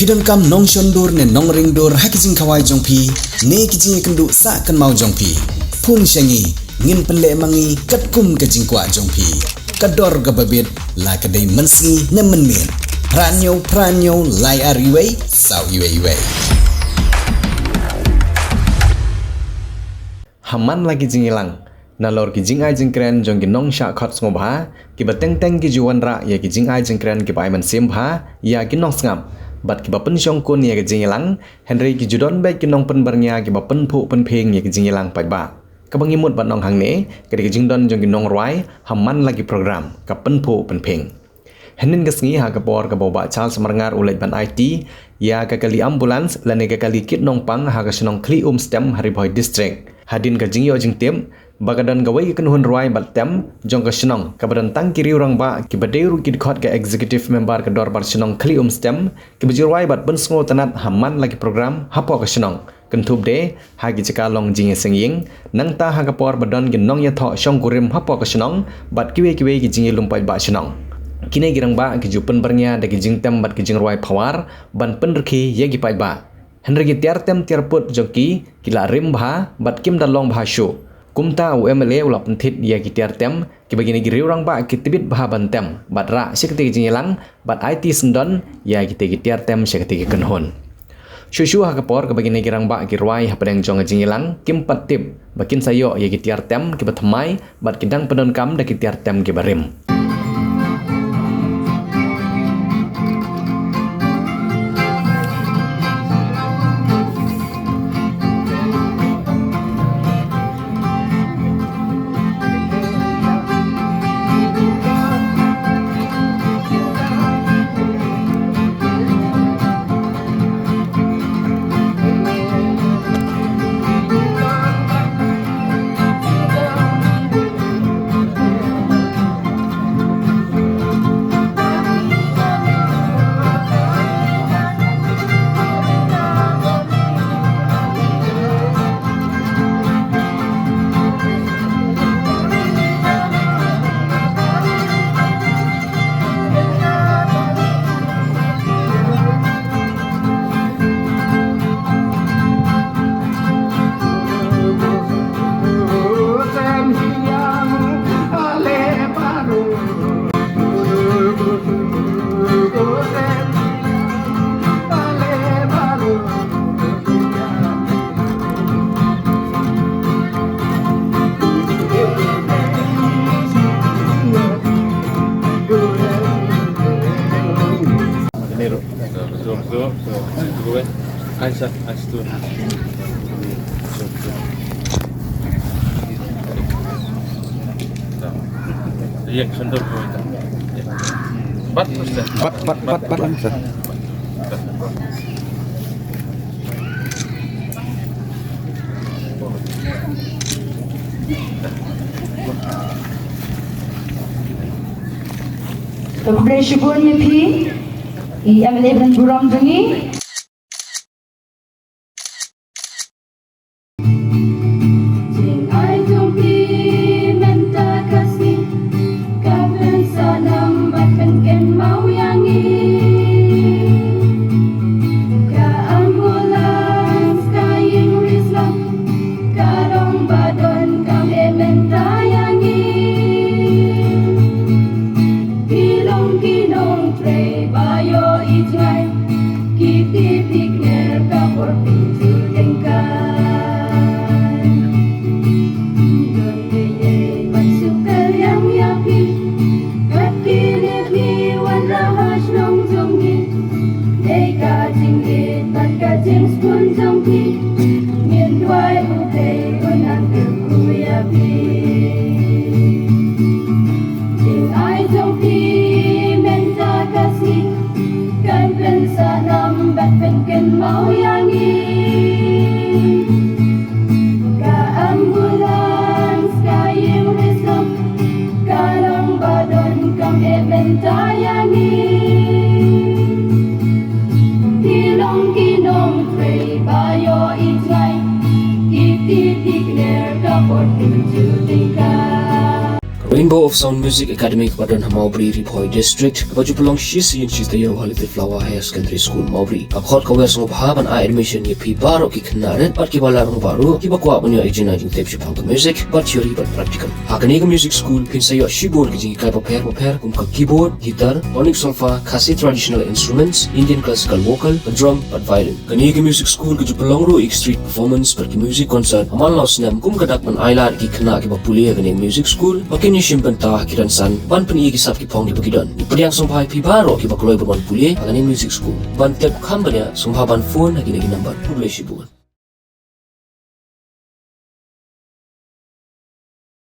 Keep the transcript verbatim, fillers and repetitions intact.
Phi donkam nongshon dur ne nongring dur ha ki jingkhawai jong phi ne ki jingïakynduh sah kynmaw jong phi? Phone sha ngi, ngin pynleh ma ngi katkum ka jingkwah jong phi. Ka dor kaba bit, la ka dei mynsngi ne mynmiet. Phra hynñiew phra hynñiew lai ar wei saw wei wei. Ha man la ki jingïalang, nalor ki jingai jingkren jong ki nongshah khot sngewbha, kiba teng teng ki ju wanrah ïa ki jingai jingkren kiba ai mynsiem bha ïa ki nongsngap bad kiba pynshongkun ïa ki jingïalang, hynrei ki ju don beit ki nongpynbyrngia kiba pynphuh pynphieng ïa ki jingïalang paidbah. Kaba ngi mut ban ong hangne ka dei ka jingdon jong ki nongrwai ha man la ki program ka pynphuh pynphieng. Hynnin ka sngi ha ka por kaba u Bah Charles Marngar u leit ban aiti ïa ka kali ambulance lane ka kali kit nongpang ha ka shnong Khlieh Umstem ha Ri Bhoi District. Hadien ka jingïoh jingtip ba ka don kawei ka kynhun rwai bad tem jong ka shnong kaba don tang ki riew rangbah kiba dei ruh ki dkhot ka executive member ka dorbar shnong Khlieh Umstem, kiba ju rwai bad pynsngewtynnad ha man la ki program hapoh ka shnong. Kynthup de ha ki jaka long jingïaseng ïing, nangta ha ka por ba don ki nongïathoh shongkurim hapoh ka shnong bad kiwei kiwei ki jingïalum paidbah shnong. Kine ki rangbah ki ju pynbyrngia da ki jingtem bad ki jingrwai phawar ban pynrkhie ïa ki paidbah. Hynrei ki tiar tem tiar put jong ki ki la rim bha bad kim da long bha shuh. Kumta u M L A u la pynthit ïa ki tiar tem kiba kine ki riew rangbah ki tbit bha ban tem bad rah sha kitei ki jingïalang bad aiti syndon ïa kitei ki tiar tem sha kitei ki kynhun. Shuh shuh ha ka por kaba kine ki rangbah ki rwai hapdeng jong ka jingïalang, kim pat tip ba kin sa ïoh ïa ki tiar tem kiba thymmai bad ki dang pyndonkam da ki tiar tem kiba rim. Bat, bat, bat, bat lang, sir. Khublei shibun ïa phi i M L A ban burom jong ngi. Jingai jong phi mynta ka sngi ka pynsah nam bad pynkynmaw ïa ngi. Ka ambulance, ka ïing rescue, ka long ba donkam eh mynta ïa ngi. Ki long ki nongtrei ba ïohi jngai, ki tip ki kner ka por pynjur tyngkai. Don dei ei ban suk kylliang ïa phi, kat kine phi wanrah ha shnong jong ngi. Dei ka jingïeit bad ka jingskun jong phi, ngin duwai U Blei un nang kyrkhu ïa phi. Jingai jong phi mynta ka sngi kan pynsah nam bad pynkynmaw ïa ngi. Ka ambulance, ka ïing rescue, ka long ba donkam eh mynta ïa ngi. Ki long ki nongtrei ba ïohi jngai, ki tip ki kner ka por pynjur Sound Music Academy kaba don ha Mawbri, Ri Bhoi District, kaba ju pynlong shisien shi taïew ha Little Flower Higher Secondary School, Mawbri. Ka khot ka wer sngewbha ban ai admission ïa phi baroh ki khynnah rit bad kiba la rangbah ruh, kiba kwah ban ïoh ïa ka jingtip shaphang ka music, bad theory bad practical. Ha kane ka music school phin sa ïoh shibun ki jinghikai bapher bapher kum ka keyboard, guitar, tonic solfa, Khasi traditional instruments, Indian classical vocal, ka drum bad violin. Kane ka music school ka ju pynlong ruh ïa ki street performance bad ki music concert ha man la u snem, kum ka dak ban ailad ïa ki khynnah kiba pule ha kane ka music school ba kin ïashim bynta ha ki rynsan ban pyni ïa ki sap ki phong kiba ki don. Ngi pdiang sngewbha ïa phi baroh kiba kloi ban wan pule ha kane ka music school. Ban tip kham bniah sngewbha ban phone ha kine ki number. Khublei shibun.